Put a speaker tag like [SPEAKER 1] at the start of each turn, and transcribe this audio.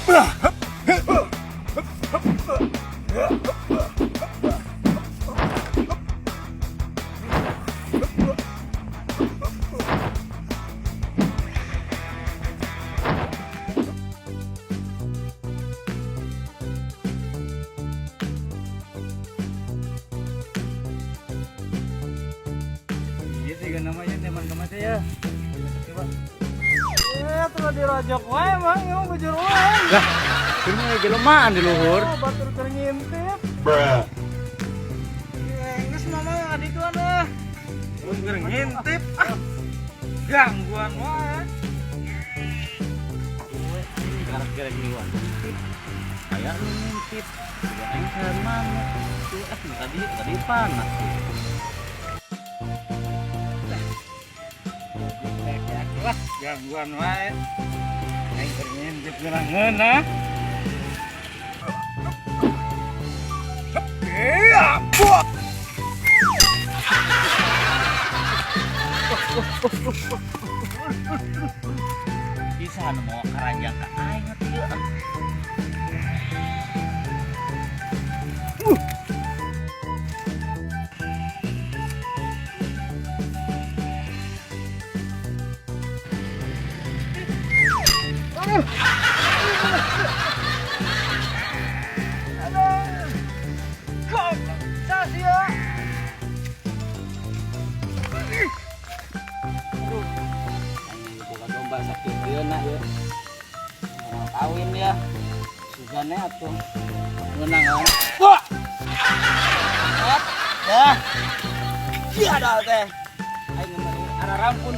[SPEAKER 1] Iya sih kan namanya teman kemana ya. Coba.
[SPEAKER 2] Eh, terus dirojok wae mang, emang bujur wae.
[SPEAKER 1] Lah, ini jelemaan di luhur.
[SPEAKER 2] Oh, batur keur ngintip. Geus mama ngadituan ah.
[SPEAKER 1] Mun keur ngintip ah.
[SPEAKER 2] Gangguan wae.
[SPEAKER 1] Gara-gara ginian. Kayak lu ngintip. Juga aing mana? Tuh, eh tadi tadi panas.
[SPEAKER 2] Wah, gangguan wae. Aing keur ngintip geura ngeunah. Iya, buah.
[SPEAKER 1] Bisa nu mau karanjang ka aing atuh ieu. Ah.
[SPEAKER 2] Aduh. Kok sia.
[SPEAKER 1] Aduh. Aing boga domba sakit ieu na ieu. Mau kawin ya. Sugane atuh. Ngeunang kan. Wah. Hop. Dah. Iya dah teh. Aing meuli ararampun.